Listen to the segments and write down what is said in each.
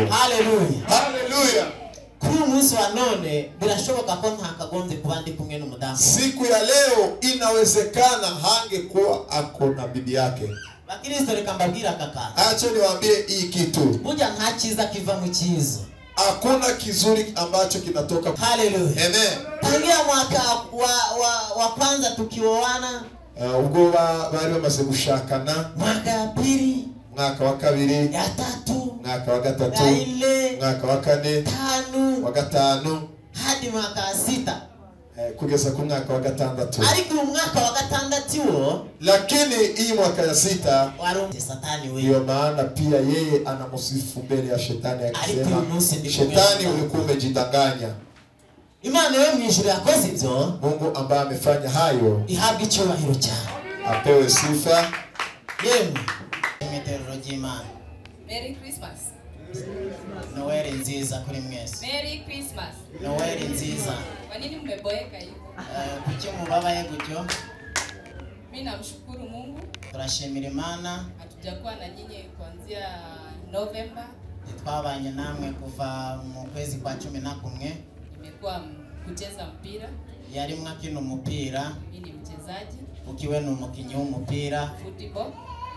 Haleluya. Haleluya. Kuri uyu munsi wa none birashoboka ko ntakagombye kuba ndi kumwe n'umudamu. Siku ya leo inawezekana hangekuwa ako na bibi yake. Bakristo, reka mbabwire aka kantu. Acha niwaambie hii kitu. Burya nta cyiza kiva mu cyiza. Hakuna kizuri ambacho kinatoka. Haleluya. Amen. Tangia mwaka wa kwanza tukioana, Ubwo bari bamaze gushakana, mwaka ya pili, mwaka wa kabiri, ya tatu, mwaka wa gatatu, ya ine, mwaka wa kane, tano, wa gatanu, hadi mwaka wa sita. Kugeza ku mwaka wa gatandatu. Ariko uyu mwaka wa gatandatu wo, lakini hii mwaka ya sita wari satani we. Ndio maana pia yeye anamsifu mbele ya shetani akisema, Ariko uyu munsi ndi kumwe shetani na ulikuwa umejidanganya. Imana yo mu ijuru yakoze ibyo, Mungu ambaye amefanya hayo ihabwe icyubahiro cyane, apewe sifa. Yemwe itorero ry'Imana. Merry Christmas. Noel nziza kuri mwese. Merry Christmas. Noel nziza. Kwa nini mmeboeka hivyo? Kuki mubabaye gutyo? Mimi namshukuru Mungu. Turashimira Imana. Hatujakuwa na nyinyi kuanzia November. Twabanye namwe kuva mu kwezi kwa 11. Nimekuwa kucheza mpira. Yari mwakina umupira. Mimi ni mchezaji. Ukiwe ni umukinyi w'umupira. Football.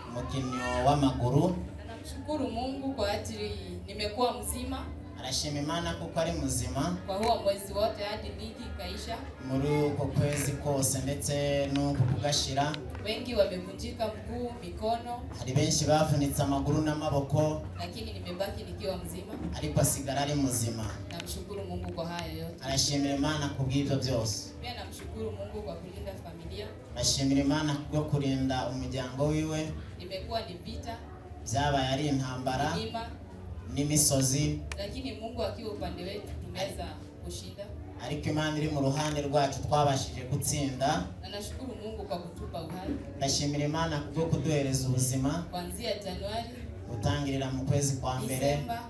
Umukinyi w'amaguru. Namshukuru Mungu kwa ajili nimekuwa mzima. Arashima Imana kuko ari muzima. Kwa huo mwezi wote hadi ligi ikaisha. Muri uko kwezi kose ndetse no kugashira. Wengi wamevunjika mguu, mikono. Hari benshi bavunitse amaguru n'amaboko. Lakini nimebaki nikiwa mzima. Ariko asigara ari muzima. Namshukuru Mungu kwa haya yote. Arashimira Imana kubw'ibyo byose. Pia namshukuru Mungu kwa kulinda familia. Arashimira Imana kubwo kurinda umuryango wiwe. Imekuwa ni vita. Byabaye ari intambara n'imisozi, lakini Mungu akiwa upande wetu tumeweza kushinda. Ariko Imana iri mu ruhande rwacu twabashije gutsinda. Na nashukuru Mungu kwa kutupa uhai. Ndashimira Imana kubwo kuduhereza ubuzima. Kuanzia Januari gutangirira mu kwezi kwa mbere Disemba,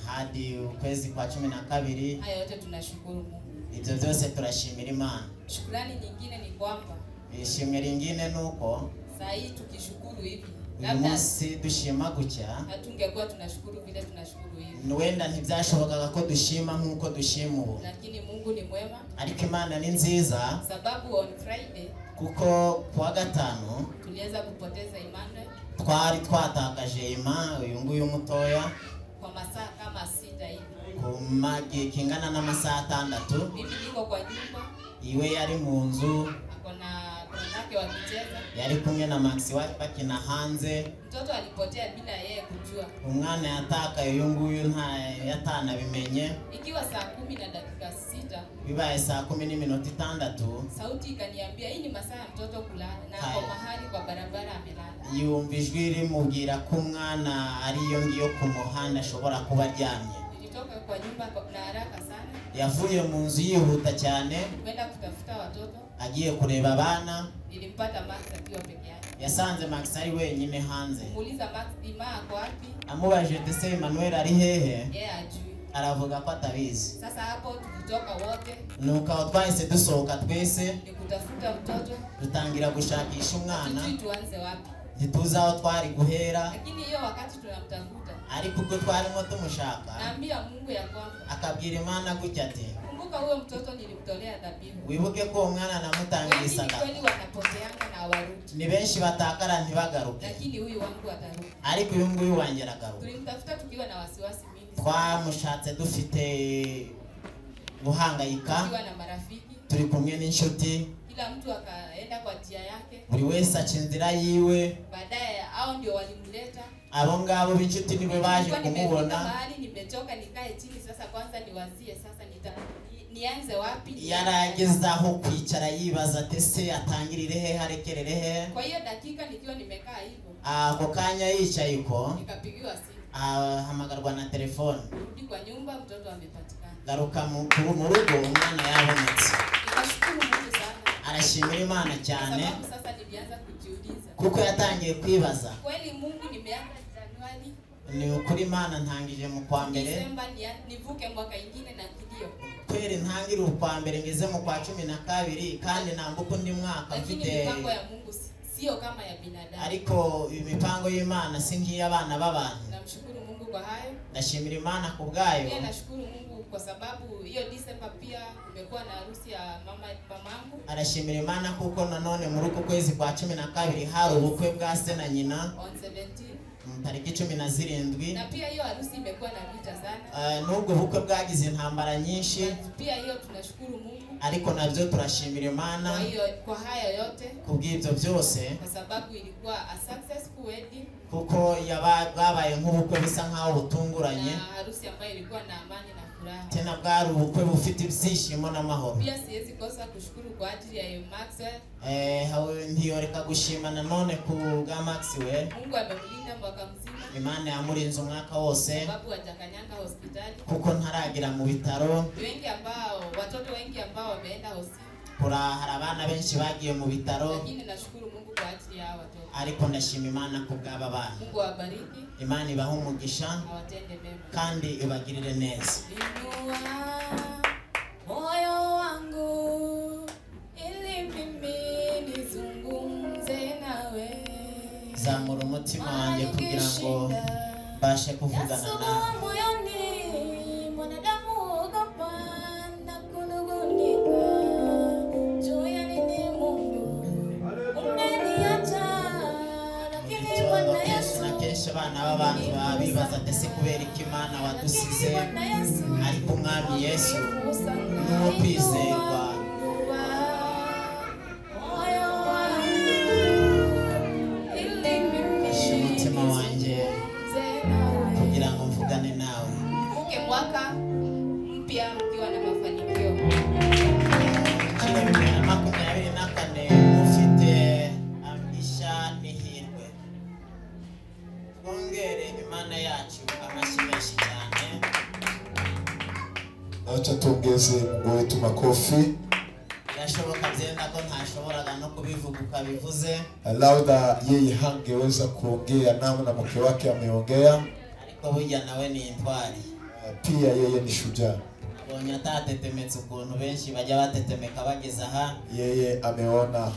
hadi ukwezi kwa 12. Haya yote tunashukuru Mungu. Ibyo byose turashimira Imana. Shukrani nyingine ni kwamba ishimwe ringine nuko saa hii tukishukuru hivi, uyu munsi dushima gutya, hatungekuwa tunashukuru vile tunashukuru hivi. Wenda ntibyashobokaga ko dushima nkuko dushima ubu. Lakini Mungu ni mwema. Ariko Imana ni nziza. Sababu on Friday, kuko kuwa gatanu tuliweza kupoteza Emmanuel. Twari twatakaje Emma uyu nguyu mutoya kwa masaa kama 6 hivi. Ku magi kingana n'amasaha 6. Mimi niko kwa nyumba. Iwe yari mu nzu. Akona wake wakicheza. Yari kumwe na Max bakina hanze. Mtoto alipotea bila yeye kujua. Umwana yatakaye uyu nguyu nta yatanabimenye. Ikiwa saa 10:06. Bibaye saa 10:06. Sauti ikaniambia hii ni masaa ya mtoto kulala na kwa mahali kwa barabara amelala. Yumva ijwi rimubwira ko umwana ari iyo ngiyo ku muhanda ashobora kuba aryamye. Nilitoka kwa nyumba na haraka sana. Yavuye mu nzu yihuta cyane. Kwenda kutafuta watoto. Agiye kureba abana. Nilimpata Max akiwa peke yake. Yasanze Max ari wenyine hanze. Muuliza Max Ima ako wapi? Amubajije ese Emmanuel ari hehe? Yeye ajui. Aravuga ko atabizi. Sasa hapo tulitoka wote. Nuko aho twahise dusohoka twese. Nikutafuta mtoto. Dutangira gushakisha umwana. Hatujui tuanze wapi. Ntituzi aho twari guhera. Lakini hiyo wakati tunamtafuta. Ariko ubwo twarimo tumushaka. Naambia Mungu ya kwamba. Akabwira Imana gutya ati, kumbuka huyo mtoto nilimtolea dhabihu. Wibuke ko umwana namutangiye sadaka. Kweli wanapoteanga na hawarudi. Ni benshi batakara ntibagaruke. Lakini huyu wangu atarudi. Ariko uyu nguyu wanjye aragaruka. Tulimtafuta tukiwa na wasiwasi mingi. Twamushatse dufite guhangayika. Tukiwa na marafiki. Turi kumwe n'inshuti. Kila mtu akaenda kwa njia yake. Buri wese aca inzira yiwe. Baadaye hao ndio walimleta. Abo ngabo b'inshuti nibo baje kumubona. Mahali nimechoka nikae chini sasa kwanza niwazie sasa nianze wapi? Yarageze aho kwicara yibaza ati se atangirire he harekerere he. Kwa hiyo dakika nikiwa nimekaa hivyo. Ako kanya yicaye uko. Nikapigiwa simu. Ahamagarwa na telefone. Rudi kwa nyumba mtoto amepatikana. Garuka mu rugo umwana yabonetse. Nikashukuru Mungu sana. Arashimira Imana cyane. Sababu sasa nilianza kujiuliza. Kuko yatangiye kwibaza. Kweli Mungu nimeanza Januari. Ni ukuri Imana ntangije mu kwa mbere. Desemba nivuke mwaka ingine na kilio. Kweli ntangire ukwa mbere ngeze mu kwa 12 kandi nambuka undi mwaka mfite. Mipango ya Mungu sio kama ya binadamu. Ariko imipango y'Imana si nk'iy'abana b'abantu. Namshukuru Mungu kwa hayo. Ndashimira Imana ku bwayo. Pia nashukuru Mungu kwa sababu hiyo December pia kumekuwa na harusi ya mamangu. Arashimira Imana kuko nanone muri uku kwezi kwa 12 hari ubukwe bwa se na nyina. On 17. Tariki 17. Na pia hiyo harusi imekuwa na vita sana. Nubwo ubukwe bwagize intambara nyinshi. Pia hiyo tunashukuru Mungu. Ariko nabyo turashimira Imana. Kwa hiyo kwa haya yote. Kubw'ibyo byose. Kwa sababu ilikuwa a successful wedding. Kuko bwabaye nk'ubukwe bisa nkaho butunguranye. Na harusi ambayo ilikuwa na amani na furaha. Tena bwari ubukwe bufite ibyishimo n'amahoro. Pia siwezi kosa kushukuru kwa ajili ya Maxwell. Ntiyoreka gushima nanone ku bwa Maxwell. Mungu amemlinda mwaka mzima. Imana yamurinze umwaka wose. Sababu hajakanyanga hospitali. Kuko ntaragira mu bitaro. Wengi ambao watoto wengi ambao wameenda hospitali. Hari abana benshi bagiye mu bitaro. Lakini nashukuru Mungu kwa ajili ya watoto. Ariko ndashima Imana ku bw'aba bana. Mungu awabariki. Imana ibahe umugisha. Awatende mema. Kandi ibagirire neza. Inua moyo wangu ili mimi nizungumze nawe. Zamura umutima wanjye kugira ngo mbashe kuvugana nawe. Moyoni mwanadamu ogopa na kunungunika. Juu ya nini Mungu umeniacha? Lakini Bwana Yesu. Na kenshi abana b'abantu babibaza ati kubera iki Imana wadusize, ariko Umwami Yesu ni uwo kwizerwa. Umutima wanjye kugira ngo mvugane nawe. Mvuke mwaka mpya mkiwa na mafanikio. 2024 mufite amishya n'ihirwe. Twongere Imana yacu amashyi menshi cyane. Acha tuongeze Mungu wetu makofi. Birashoboka byenda ko ntashoboraga no kubivuga ukabivuze. Lauda yeye hangeweza kuongea namna mke wake ameongea. Ariko burya nawe ni intwari. Pia yeye ni shujaa. Abonye atatetemetse ukuntu benshi bajya batetemeka bageze aha. Yeye ameona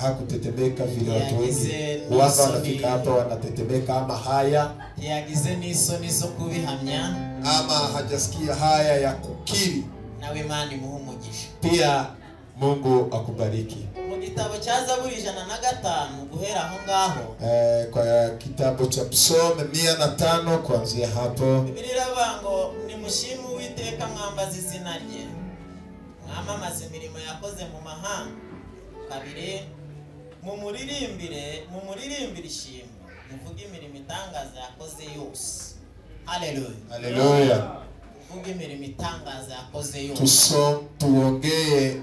hakutetemeka vile watu wengi waza wanafika hapa wanatetemeka ama haya. Yagize n'isoni zo kubihamya ama hajasikia haya ya kukiri. Nawe Imana imuhe umugisha. Pia Mungu akubariki. Mu gitabo cya Zaburi 105 guhera aho ngaho. Kwa kitabu cha Psalm 105 kuanzia hapo. Bibiliya iravuga ngo nimushime Uwiteka mwambaze izina rye. Mwamamaze imirimo yakoze mu mahanga. Kabiri, mumuririmbire ishimwe. Muvuge imirimo itangaza yakoze yose. Haleluya. Haleluya. Muvuge imirimo itangaza yakoze yose. Tuongee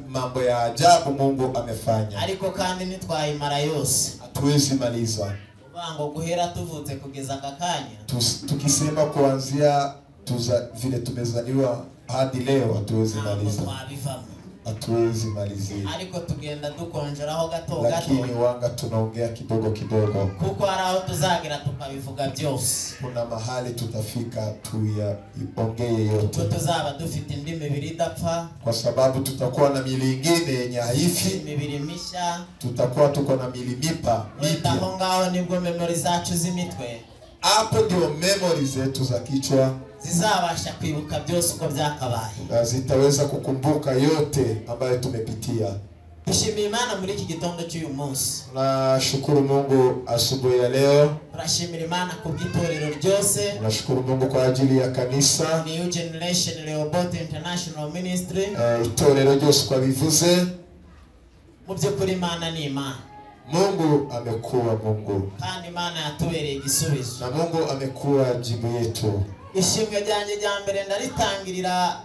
mambo ya ajabu Mungu amefanya. Ariko kandi ntitwayimara yose. Hatuwezi maliza. Ubango guhera tuvutse kugeza akakanya. Tukisema kuanzia vile tumezaliwa hadi leo hatuwezi maliza. Hatuwezi malizia. Ariko tugenda dukonjeraho gato gato. Lakini wanga tunaongea kidogo kidogo. Kuko hari aho tuzagira tukabivuga byose. Kuna mahali tutafika tuyaongee yote. Kuko tuzaba dufite indi mibiri idapfa. Kwa sababu tutakuwa na miili ingine yenye haifi. Imibiri mishya. Tutakuwa tuko na miili mipya. Aho ngaho nibwo memory zacu z'imitwe. Hapo ndio memory zetu za kichwa zizabasha kwibuka byose uko byakabaye. Zitaweza kukumbuka yote ambayo tumepitia. Dushimiye Imana muri iki gitondo cy'uyu munsi. Nashukuru Mungu asubuhi ya leo. Turashimira Imana ku bw'itorero ryose. Nashukuru Mungu kwa ajili ya kanisa. New Generation Rehoboth International Ministry. Itorero ryose kwa bivuze. Mu by'ukuri Imana ni Imana. Mungu amekuwa Mungu. Kandi Imana yatubereye igisubizo. Na Mungu amekuwa jibu yetu. Ishimwe ryanjye rya mbere ndaritangirira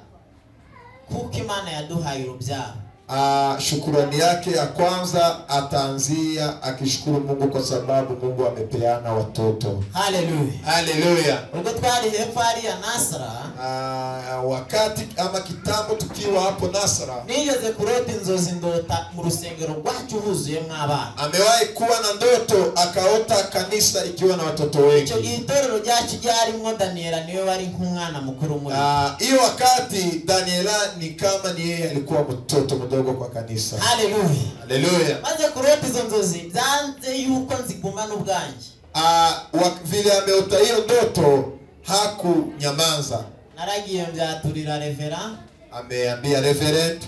kuko Imana yaduhaye urubyaro. Shukurani yake ya kwanza ataanzia akishukuru Mungu kwa sababu Mungu amepeana watoto. Haleluya. Haleluya. Ubwo twari hepfo hariya Nasara, wakati ama kitambo tukiwa hapo Nasara, nigeze kurota inzozi ndota mu rusengero rwacu huzuyemo abana. Amewahi kuwa na ndoto akaota kanisa ikiwa na watoto wengi. Icyo gihe itorero ryacu ryarimo Daniela niwe wari nk'umwana mukuru muri. Hiyo wakati Daniela ni kama ni yeye alikuwa mtoto mdogo kwa kanisa. Haleluya. Haleluya. Maze kurota izo nzozi byanze yuko nzigumana ubwanjye. Vile ameota hiyo ndoto hakunyamaza. Naragiye mbyaturira revera. Ameambia reverend.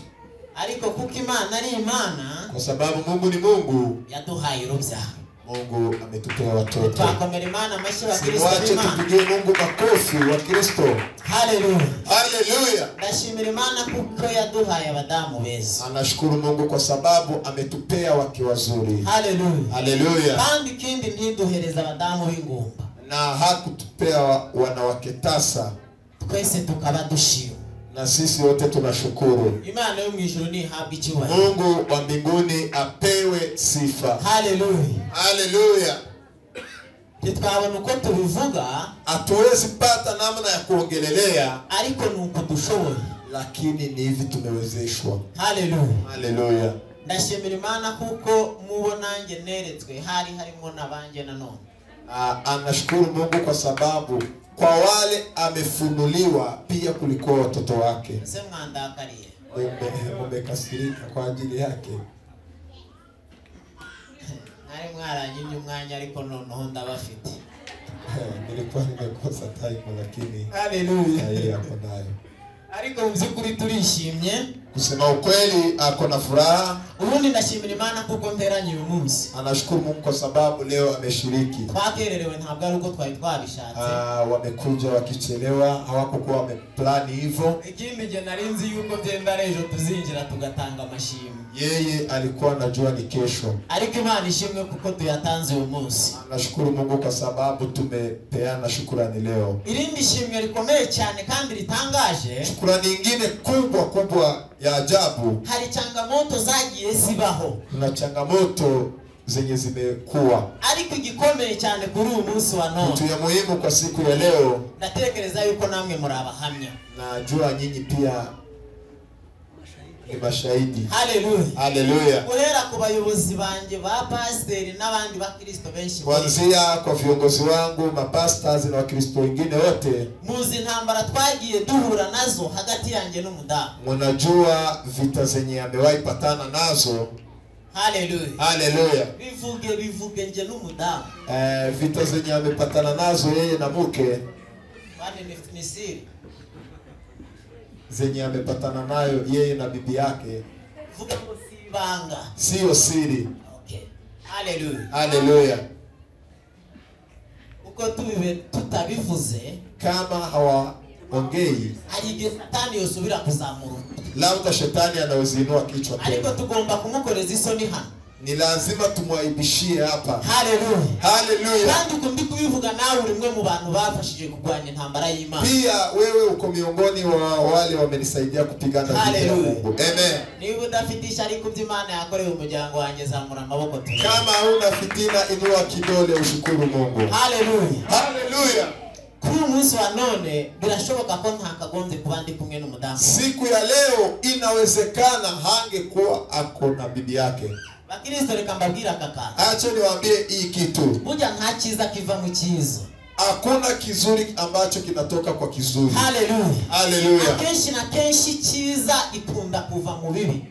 Ariko kuko Imana ari Imana, kwa sababu Mungu ni Mungu, yaduhaye urubyaro. Mungu ametupea watoto. Twakomera Imana amashyi wa Kristo. Wache tupigie Mungu makofi wa Kristo. Haleluya. Haleluya. Ndashimira Imana kuko yaduhaye abadamu beza. Anashukuru Mungu kwa sababu ametupea wake wazuri. Haleluya. Haleluya. Kandi ikindi ntiduhereza abadamu b'ingumba. Na hakutupea wanawake tasa. Twese tukaba dushima. Na sisi wote tunashukuru. Imana yo mu ijuru nihabwe icyubahiro. Mungu wa mbinguni apewe sifa. Haleluya. Haleluya. Ntitwabona uko tubivuga, hatuwezi pata namna ya kuongelelea, ariko nuko dushoboye, lakini ni hivi tumewezeshwa. Haleluya. Haleluya. Ndashimira Imana kuko mubo nanjye neretswe hari harimo nabanje nanone. Anashukuru Mungu kwa sababu kwa wale amefunuliwa pia kulikuwa watoto wake. Sema ndakariye. Umekasirika kwa ajili yake. Nari mwaranyimye umwanya ariko noneho ndabafite. Nilikuwa nimekosa time lakini haleluya, yeye ako nayo. Ariko mu by'ukuri turishimye. Kusema ukweli ako na furaha. Ubundi ndashimira Imana kuko nteranye uyu munsi. Anashukuru Mungu kwa sababu leo ameshiriki. Twakererewe ntabwo ari uko twari twabishatse. Wamekuja wakichelewa, hawakuwa wameplani hivyo. Ikindi je nari nzi yuko byenda ejo tuzinjira tugatanga amashimwe. Yeye alikuwa anajua ni kesho. Ariko Imana ishimwe kuko tuyatanze uyu munsi. Anashukuru Mungu kwa sababu tumepeana shukrani leo. Irindi shimwe rikomeye cyane kandi ritangaje. Shukrani nyingine kubwa kubwa ya ajabu. Hari changamoto zagiye zibaho. Kuna changamoto zenye zimekuwa. Ariko igikomeye cyane kuri uyu munsi wa none. Kitu ya muhimu kwa siku ya leo. Ndatekereza yuko namwe muri abahamya. Najua nyinyi pia ni mashahidi. Haleluya. Haleluya. Guhera ku bayobozi banje ba pasiteri n'abandi bakristo benshi. Kuanzia kwa viongozi wangu, mapastors na wakristo wengine wote. Muzi intambara twagiye duhura nazo hagati yanjye n'umudamu. Mnajua vita zenye amewahi patana nazo. Haleluya. Haleluya. Bivuge bivuge nje n'umudamu. Vita zenye amepatana nazo yeye na mke. Bani ni siri. Zenye amepatana nayo yeye na bibi yake. Vuga ngo si ibanga. Sio siri. Okay. Haleluya. Haleluya. Uko tubibe tutabivuze kama hawaongei, hari igihe Satani yosubira kuzamura. Labda shetani anaweza kichwa tena. Ariko tugomba kumukoreza isoni hano. Ni lazima tumwaibishie hapa. Haleluya. Haleluya. Kandi uko ndi kubivuga nawe uri mwe mu bantu bafashije kurwanya intambara y'Imana. Pia wewe uko miongoni wa wale wamenisaidia kupigana vita ya Mungu. Amen. Niba udafite ishyari ku by'Imana yakoreye umuryango wanjye zamura amaboko tu. Kama huna fitina inua kidole ushukuru Mungu. Haleluya. Haleluya. Kuri umunsi wa none birashoboka ko ntakagombye kuba ndi kumwe n'umudamu. Siku ya leo inawezekana hangekuwa ako na bibi yake. Bakristo reka mbabwira kaka. Acha niwaambie hii kitu. Burya nta cyiza kiva mu cyiza. Hakuna kizuri ambacho kinatoka kwa kizuri. Haleluya. Haleluya. Akenshi na kenshi cyiza ikunda kuva mu bibi.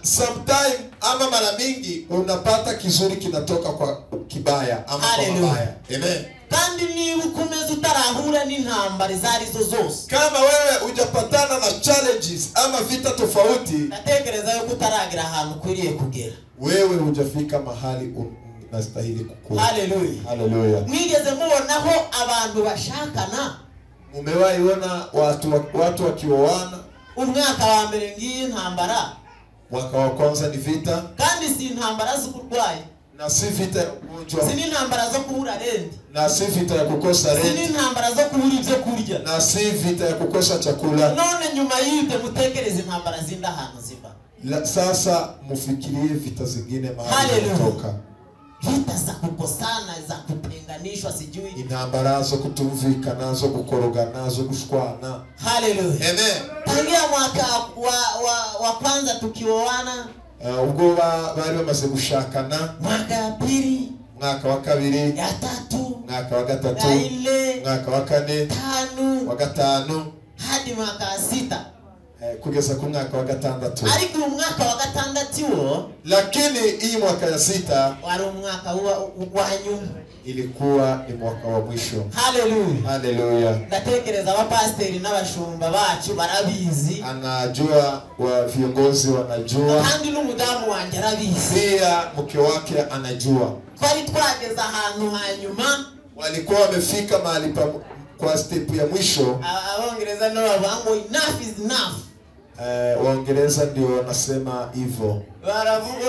Sometime ama mara mingi unapata kizuri kinatoka kwa kibaya ama kwa mabaya. Amen. Kandi niba ukomeza utarahura n'intambara izarizo zose. Kama wewe hujapatana na challenges ama vita tofauti, ndatekereza yuko utaragira ahantu ukwiriye kugera. Wewe hujafika mahali unastahili kukua. Haleluya. Haleluya. Mwigeze mubonaho abantu bashakana? Mumewahi ona watu wakioana? Umwaka wa mbere ngiyi intambara. Mwaka wa kwanza ni vita. Kandi si intambara z'uburwayi. Na si vita ya ugonjwa. Si n'intambara zo kubura renti. Na si vita ya kukosa renti. Si n'intambara zo kubura ibyo kurya. Na si vita ya kukosa chakula. None nyuma y'ibyo mutekereze intambara zinda ahantu ziva. Sasa mufikirie vita zingine mahali kutoka. Vita za kukosana, za kutenganishwa sijui. Intambara zo kutumvikana, zo gukorogana, zo gushwana. Haleluya. Amen. Tangia mwaka wa kwanza tukioana, ubwo bari bamaze gushakana, mwaka wa pili, mwaka wa kabiri, ya tatu, mwaka wa gatatu, ya ine, mwaka wa kane, tano, wa gatanu, hadi mwaka wa sita. Kugeza ku mwaka wa gatandatu. Ariko umwaka wa gatandatu wo, lakini hii mwaka ya sita wari umwaka wa nyuma, ilikuwa ni mwaka wa mwisho. Haleluya. Haleluya. Ndatekereza abapasteri n'abashumba bacu barabizi. Anajua wa viongozi wanajua. Kandi n'umudamu wanjye arabizi. Pia mke wake anajua. Twari twageze ahantu hanyuma, walikuwa wamefika mahali pa kwa step ya mwisho. Abongereza ndio bavuga ngo enough is enough. Waingereza ndio wanasema hivyo. Baravuga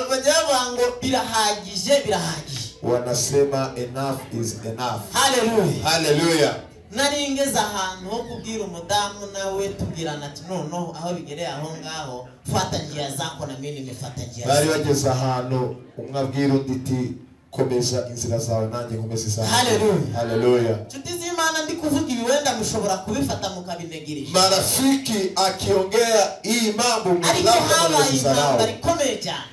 ngo birahagije, birahagije. Wanasema enough is enough. Hallelujah. Hallelujah. Naringeza ahantu ho kubwira umudamu nawe tubwirana ati noneho aho bigereye aho ngaho fata njia zako na mimi nimefata njia zangu. Bari bageze ahantu umwe abwira undi ati komeza inzira zawe nanjye nkomeza izanjye. Hallelujah. Hallelujah. Nshuti z'Imana ndi kuvuga ibi wenda mushobora kubifata mukabinegirisha. Marafiki akiongea hii mambo ariko habaye intambara ikomeye cyane.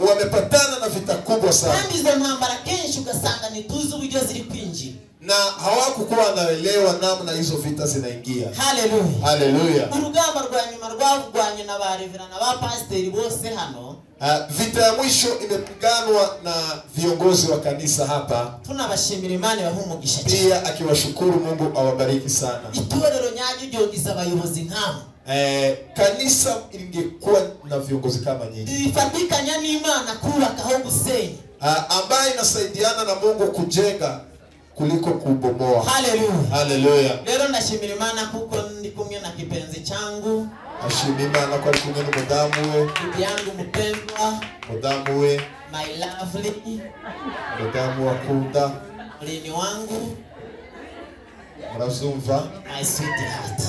Wamepatana na vita kubwa sana. Kandi izo ntambara kenshi ugasanga ntituzi uburyo ziri kwinjira. Na hawakukuwa wanaelewa namna hizo vita zinaingia. Hallelujah. Hallelujah. Urugamba rwa nyuma rwavugwanye na ba reverend na ba pasiteri bose hano. Vita ya mwisho imepiganwa na viongozi wa kanisa hapa. Tunabashimira Imana ibahe umugisha cyane. Pia akiwashukuru Mungu awabariki sana. Itorero nyaryo ryogiza abayobozi nk'abo. Kanisa ingekuwa na viongozi kama nyinyi. Rifatikanya n'Imana kubaka aho gusenya. Ambaye inasaidiana na Mungu kujenga kuliko kubomoa. Hallelujah. Hallelujah. Rero ndashimira Imana kuko ndi kumwe na kipenzi changu. Ashimira Imana ko ari kumwe n'umudamu we. Bibi yangu mpendwa. Mudamu we. My lovely. Mudamu wakunda. Mlini wangu. Murazumva. My sweetheart.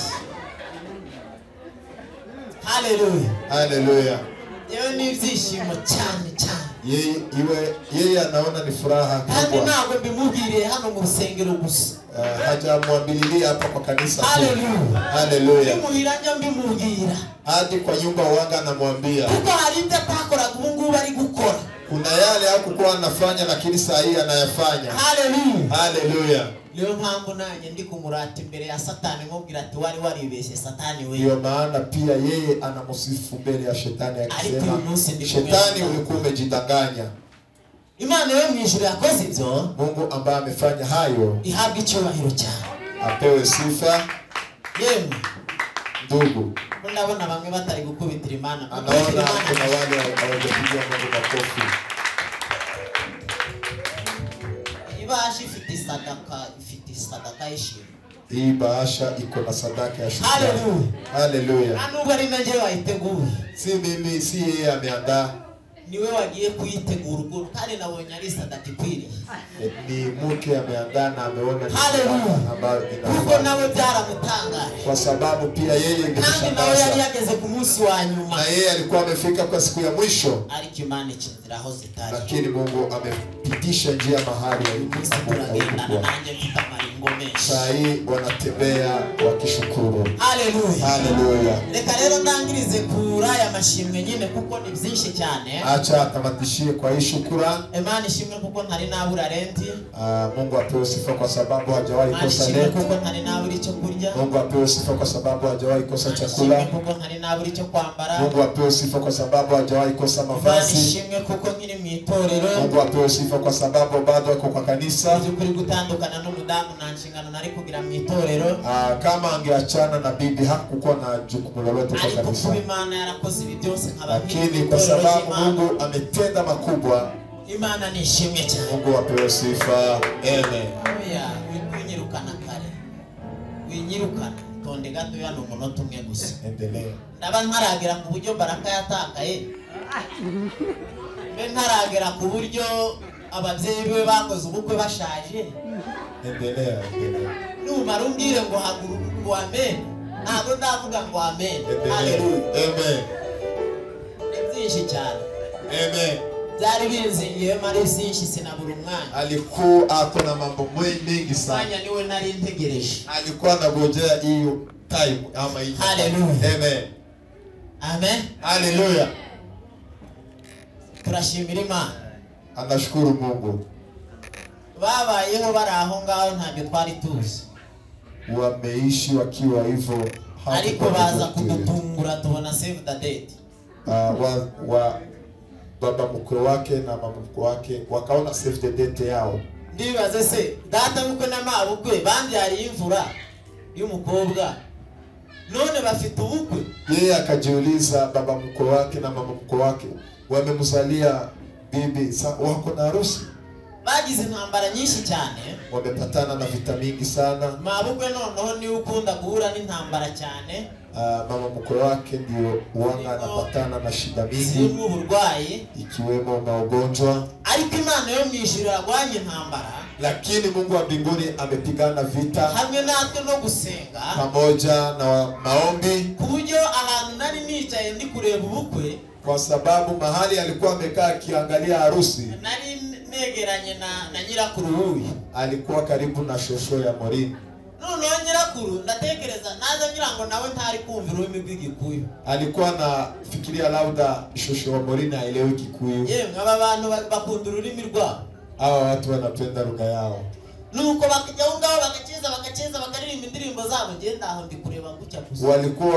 Hallelujah. Hallelujah. Yewe ni ibyishimo cyane cyane. Yeye anaona ni furaha kubwa. Kandi ntabwo mbimubwiriye hano mu rusengero gusa. Hajamwambililia hapa kwa kanisa. Hallelujah. Hallelujah. Bimuhira njya mbimubwira. Hadi kwa nyumba wanga anamwambia. Kuko hari ibyo atakoraga ubu ngubu ari gukora. Kuna yale hakukuwa anafanya lakini saa hii anayafanya. Hallelujah. Hallelujah. Niyo mpamvu nanjye ndi kumurata imbere ya Satani mubwira ati wari waribeshye Satani we. Ndiyo maana pia yeye anamsifu mbele ya shetani akisema shetani ulikuwa umejidanganya. Imana yo mu ijuru yakoze ibyo. Mungu ambaye amefanya hayo ihabwe icyubahiro cyane. Apewe sifa. Yemwe ndugu, ndabona bamwe batari gukubitira Imana. Anaona kuna wale hawajapigia Mungu makofi. Ibahasha ifite sadaka, ifite sadaka y'ishimwe. Hii bahasha iko na sadaka ya shukrani. Hallelujah. Hallelujah. Nubwo ari nanjye wayiteguye. Si mimi, si yeye ameandaa. Niwe wagiye kuyitegura ubwo kandi nabonye ari sadaka ikwiriye. Ni mke ameandaa na ameona Hallelujah. ambayo inafaa. Kuko nawe byaramutangaje. Kwa sababu pia yeye kandi nawe yari yageze ku munsi wa nyuma. Na yeye alikuwa amefika kwa siku ya mwisho. Ariko Imana ikinzira aho zitari. Lakini Mungu amepitisha njia mahali alipokuwa. Nanjye mfite amaringo menshi. Saa hii wanatembea wakishukuru. Hallelujah. Hallelujah. Reka rero ndangirize kuri aya mashimwe nyine kuko ni byinshi cyane. Acha atamatishie kwa hii shukrani. Imana ishimwe kuko ntari nabura renti. Mungu apewe sifa kwa sababu hajawahi kosa renti. Kuko ntari nabura icyo kurya. Mungu apewe sifa kwa sababu hajawahi kosa chakula. Kuko ntari nabura icyo kwambara. Mungu apewe sifa kwa sababu hajawahi kosa mavazi. Imana ishimwe kuko nkiri mu itorero. Mungu apewe sifa kwa sababu bado ako kwa kanisa. Byukuri gutandukana n'umudamu nta nshingano nari kugira mu itorero. Kama angeachana na bibi hakukuwa na jukumu lolote kwa kanisa. Ariko kuba Imana yarakoze ibi byose nkaba lakini kwa sababu Mungu ametenda makubwa, Imana ni ishimwe cyane. Mungu apewe sifa. Amen. Oya, winyirukana kare. Winyirukana. Tonde gato ya n'umunota umwe gusa. Endelea. Ndaba ntaragera ku buryo Baraka yatakaye. Mbe ntaragera ku buryo ababyeyi be bakoze ubukwe bashaje. Endelea, endelea. Numara umbwire ngo haguruka ngo amen. Ntabwo ndavuga ngo amen. Hallelujah. Amen. Ni byinshi cyane. Amen. Byari binzingiye mari byinshi sinabura umwanya. Alikuwa ako na mambo mengi sana. Mwanya niwe nari ntegereje. Alikuwa anagojea hiyo time ama hiyo. Hallelujah. Amen. Amen. Hallelujah. Turashimira Imana. Anashukuru Mungu. Babayeho bari aho ngaho ntabyo twari tuzi. Wameishi wakiwa hivyo, Ariko baza kudutungura tubona save the date. Wa baba mkwe wake na mama mkwe wake wakaona save the date yao. Ndibaze se data mukwe na mabukwe bambyariye imvura y'umukobwa none bafite ubukwe. Yeye akajiuliza baba mkwe wake na mama mkwe wake wamemzalia bibi, wako na harusi. Bagize intambara nyinshi cyane, wamepatana na vita mingi sana. Mabukwe noneho ni ukunda guhura n'intambara cyane. Mama mkwe wake ndio wanga anapatana na shida mingi, ikiwemo magonjwa. Ariko Imana yo mwijuru yarwanye intambara, lakini Mungu wa mbinguni amepigana vita hamwe natwe no gusenga pamoja na maombi, ku buryo ahantu nari nicaye ndi kureba ubukwe, kwa sababu mahali alikuwa amekaa akiangalia harusi, nari negeranye na nyirakuru huyu, alikuwa karibu na shosho ya Morini. Noneho nyirakuru ndatekereza naza ngira ngo nawe ntari kumva ururimi rw'Igikuyu. Alikuwa na fikiria labda shosho wa Morini haelewi Kikuyu. Yemwe aba bantu bakunda ururimi rwabo. Hawa watu wanapenda lugha yao. Nuko bakajya aho ngaho bagacheza bakaririmba indirimbo zabo, ngenda aho ndi kureba gutya gusa. Walikuwa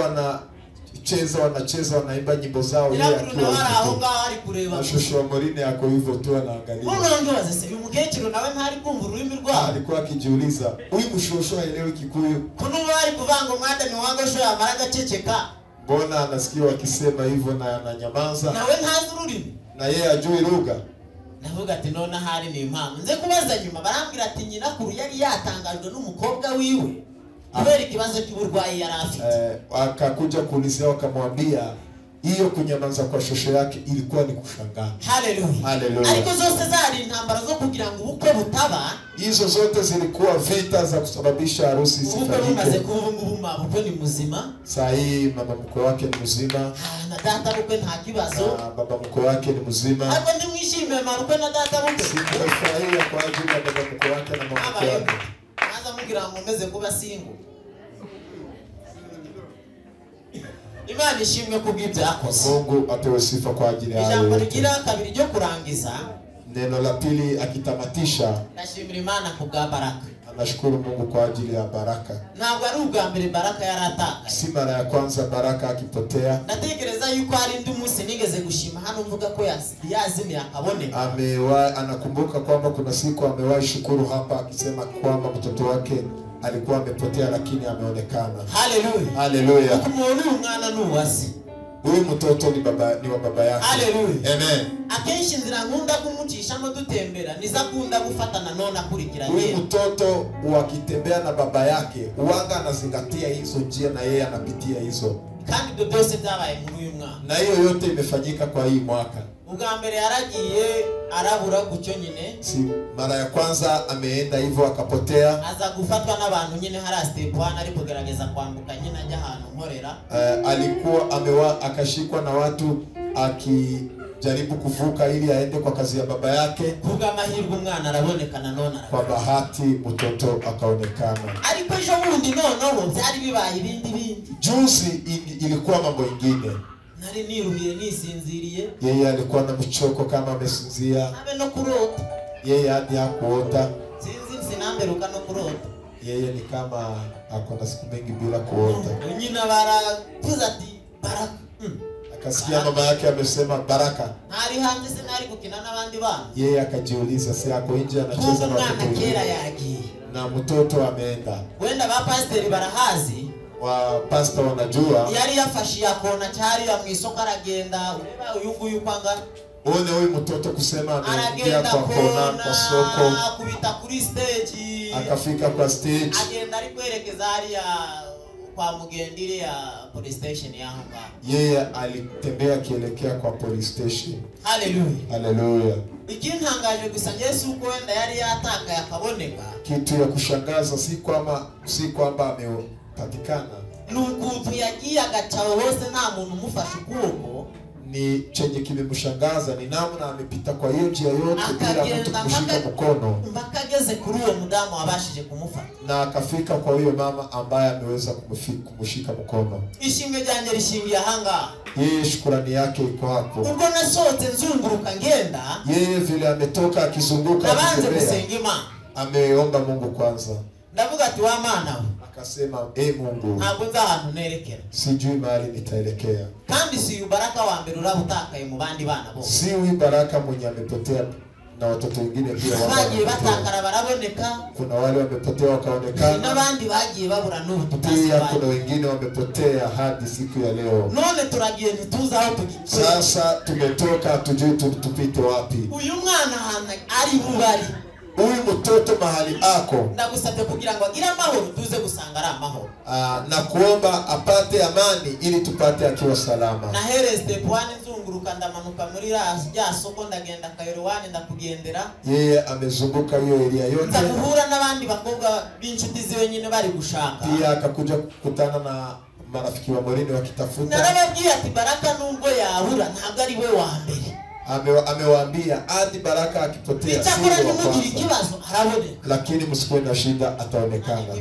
wanacheza wanaimba nyimbo zao, yeye akiwa aho ngaho ari kureba. Na shosho wa Morini ako hivyo tu anaangalia. Noneho ndibaza se uyu mukecuru nawe ntari kumva ururimi rwabo. Alikuwa akijiuliza huyu mshosho haelewi Kikuyu. Kuno bari kuvanga umwanda ni wangosho yamara agaceceka. Mbona anasikia wakisema hivyo na ananyamaza? Nawe ntazi ururimi. Na yeye ajui lugha. Ndavuga ati none ahari ni impamvu. Nze kubaza nyuma barambwira ati nyirakuru yari yatangajwe n'umukobwa wiwe kubera ikibazo cy'uburwayi yari afite. Akakuja kuulizia wakamwambia hiyo kunyamaza kwa shosho yake ilikuwa ni kushangaa. Haleluya. Haleluya. Ariko zose zari intambara zo kugira ngo ubukwe butaba. Hizo zote zilikuwa vita za kusababisha harusi isifanyike. Ubukwe bumaze kuba ngubu mabukwe ni muzima. Saa hii mama mkwe wake ni mzima. Na data bukwe nta kibazo. Na baba mkwe wake ni mzima. Ariko ndimwishimiye mabukwe na data bukwe. Sikufurahia kwa ajili ya baba mkwe wake na mama mkwe wake. Naanza mugira ngo meze kuba single. Imana ishimwe kubw'ibyo yakoze. Mungu apewe sifa kwa ajili ya hayo. Ijambo rigira kabiri ryo kurangiza. Neno la pili akitamatisha. Ndashimira Imana kubwa Baraka. Anashukuru Mungu kwa ajili ya Baraka. Ntabwo ari ubwa mbere Baraka yaratakaye. Si mara ya kwanza Baraka akipotea. Ndatekereza yuko ari ndi munsi nigeze gushima hano mvuga ko yazimiye akaboneka. Anakumbuka kwamba kuna siku amewahi shukuru hapa akisema kwamba mtoto wake alikuwa amepotea lakini ameonekana. Haleluya. Haleluya. Ukumwona umwana nuwasi. Huyu mtoto ni wa baba yake. Haleluya. Amen. Akenshi nzira nkunda kumucishamo dutembera niza kunda gufatana none akurikiranye. Huyu mtoto wakitembea na baba yake uwanga anazingatia hizo njia na yeye anapitia hizo. Kandi ibyo byose byabaye muri uyu mwaka. Na hiyo yote imefanyika kwa hii mwaka. Ubwa mbere yaragiye arabura gucyo nyine. Si mara ya kwanza ameenda hivyo akapotea. Aza gufatwa n'abantu nyine hari step 1 ari kugerageza kwambuka nyine ajya ahantu nkorera. Alikuwa akashikwa na watu akijaribu kuvuka ili aende kwa kazi ya baba yake. Kubwa amahirwe umwana araboneka na none. Kwa bahati mtoto akaonekana. Ariko ejo bundi noneho byari bibaye ibindi bindi. Juzi ilikuwa mambo ingine. Nari niruhiye nisinziriye. Yeye alikuwa na mchoko kama amesinzia. Abe no kurota. Yeye hadi hakuota. Sinzi sinamberuka no kurota. Yeye ni kama akona siku mingi bila kuota. Nyina barakuza ati Baraka. Akasikia mama yake amesema Baraka. Nari hanze sinari gukina n'abandi bana. Yeye akajiuliza si ako nje anacheza na watoto. Kera yagiye. Na mtoto ameenda. Wenda ba pastori barahazi. Wa pastor wanajua. Yari yafashe yakona cyari ya mwisoko aragenda ureba uyu nguyu kwanga. One huyu mtoto kusema ameingia kwa kona kwa soko. Kubita kuri stage. Akafika kwa stage. Agenda ari kwerekeza hariya kwa Mugendire ya police station yaho ngaho. Yeye alitembea akielekea kwa police station. Haleluya. Haleluya. Ikintangaje gusa Yesu uko wenda yari yatakaye akaboneka. Kitu ya kushangaza si kwamba amepatikana. Nukuntu yagiye agacaho hose nta muntu umufashe ukuboko. Ni chenye kimemshangaza ni namna amepita kwa hiyo njia yote bila mtu kushika mkono. Mpaka ageze kuri uwo mudamu wabashije kumufata. Na akafika kwa huyo mama ambaye ameweza kumshika mkono. Ishimwe ryanjye rishingiye ahanga. Yeye shukrani yake iko hapo. Ubwo nasohotse nzunguruka ngenda. Yeye vile ametoka akizunguka akitembea. Ameomba Ameomba Mungu kwanza. Ndavuga ati wa Mana. Akasema, e Mungu, ntabwo nzi ahantu nerekera. Sijui mahali nitaelekea. Kandi si Baraka wa mbere uraba utakaye mu bandi bana bose. Si huyu Baraka mwenye amepotea na watoto wengine pia bagiye batakara baraboneka. Kuna wale wamepotea wakaonekana. N'abandi bagiye babura n'ubu tutazi. Pia kuna wengine wamepotea hadi siku ya leo. None turagiye ntituzi aho tugiye. Sasa tumetoka tujui tupite wapi. Uyu mwana ahantu ari bubari. Huyu mtoto mahali ako. Ndagusabye kugira ngo agire amahoro tuze gusanga ari amahoro. Na kuomba apate amani ili tupate akiwa salama. Nahere step 1 nzunguruka ndamanuka muri rya soko ndagenda Kayoro 1 ndakugendera. Yeye amezunguka hiyo area yote. Ndaguhura n'abandi bakobwa b'inshuti ziwe nyine bari gushaka. Pia akakuja kukutana na marafiki wa Morini wakitafuta. Narababwiye ati Baraka nubwo yahura ntabwo ari we wa mbere. Amewaambia hadi Baraka akipotea si wa kwanza, lakini msikuwe na shida, ataonekana.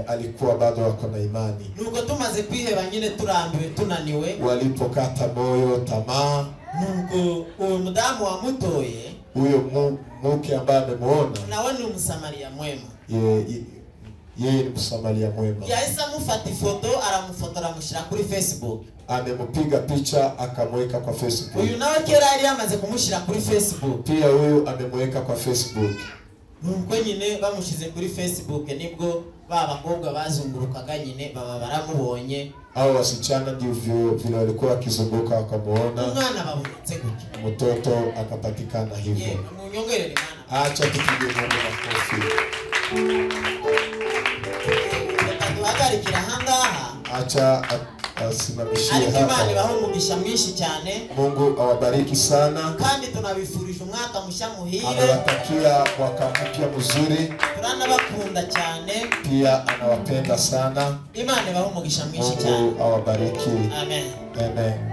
Alikuwa bado wako na imani. Nuko tumaze kwiheba nyine turambiwe tunaniwe. Walipokata moyo tamaa. Nuko uwo mudamu wamutoye, huyo mke ambaye amemuona, nawe ni Msamaria mwema. Yeye ni Msamaria mwema. Yahise amufata ifoto aramufotora amushyira kuri Facebook. Amempiga picha akamweka kwa Facebook. Uyu nawe kera yari yamaze kumushyira kuri Facebook. Pia huyu amemweka kwa Facebook. Nuko nyine bamushize kuri Facebook nibwo ba bakobwa bazungurukaga nyine baba baramubonye. Hao wasichana ndivyo vile walikuwa wakizunguka wakamuona. Umwana babonetse gutyo. Mtoto akapatikana hivyo. Munyongerere Imana. Acha tupige Mungu makofi. Tuhagarikira ahangaha. Acha asimamishie hapa. Imana ibahe umugisha mwinshi cyane. Mungu awabariki sana. Kandi tunabifurije umwaka mushya muhire. Anawatakia mwaka mpya mzuri. Turanabakunda cyane. Pia anawapenda sana. Imana ibahe umugisha mwinshi cyane. Mungu awabariki. Amen. Amen.